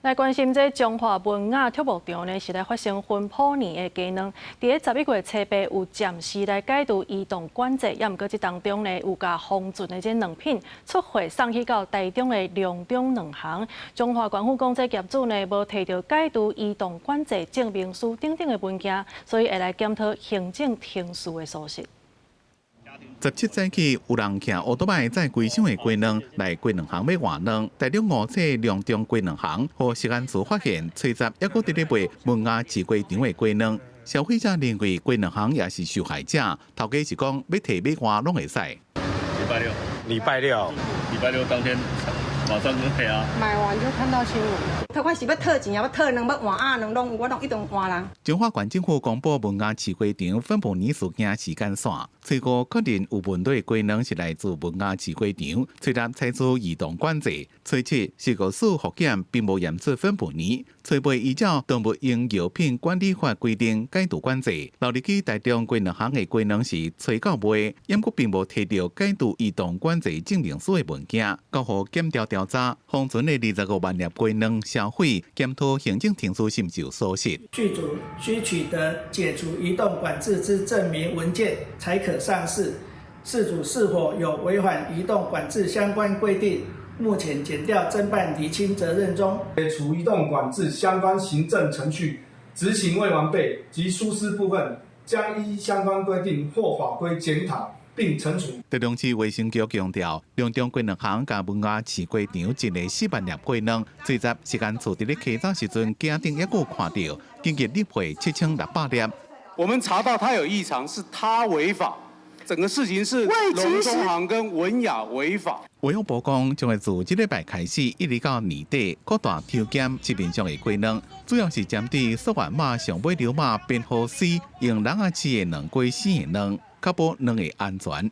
來關心這彰化文雅畜牧場呢，是來發生薰普年的雞卵，佇咧11月初八有暫時來解除移動管制，也毋過這當中呢有共封存的這卵品出貨送去到台中的龍中卵行。彰化縣府講這業主呢無提著解除移動管制證明書等等的文件，所以會來檢討行政程序的屬實。 17早起有人騎歐多擺載規箱的雞卵來雞卵行欲換卵，台中五股龍中雞卵行予食安處發現，初十猶閣佇咧賣文雅飼雞場的雞卵。消費者認為雞卵行也是受害者，頭家是講欲提欲換攏會使。禮拜六，禮拜六，禮拜六當天馬上就退啊！買完就看到新聞。他看是欲套錢，抑欲套卵，欲換鴨卵攏有，我攏一定換人。彰化縣政府公布文雅飼雞場粉埔年事件時間線，初五確認有問題雞卵是來自文雅飼雞場，初六採取移動管制，初七食藥署復檢並無驗出粉埔年，初八依照動物用藥品管理法規定解除管制。流入去台中雞卵行的雞卵是初九賣，毋過並無提著解除移動管制證明書的文件，交予檢調調查，封存的25萬粒雞卵銷毀，檢討行政程序是毋是有疏失。續主須取得解除移動管制之證明文件，才可上市。事主是否有違反移動管制相關規定？目前檢調偵辦釐清責任中。解除移動管制相關行政程序執行未完備及疏失部分，將依相關規定或法規檢討並懲處。台中市衛生局強調，龍中雞卵行佮文雅飼雞場一个4萬粒雞卵，初十食安處佇咧稽查時陣，鏡頂猶閣看著，緊急入貨7600粒。我們查到他有異常，是他違法，整個事情是龍中行跟文雅違法。衛福部講，將會自這禮拜開始，一直到年底，擴大抽檢市面上的雞卵，主要是針對溯源碼上尾條碼編號 C 用籠仔飼的卵雞生的卵，確保卵的安全。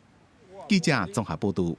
記者綜合報導。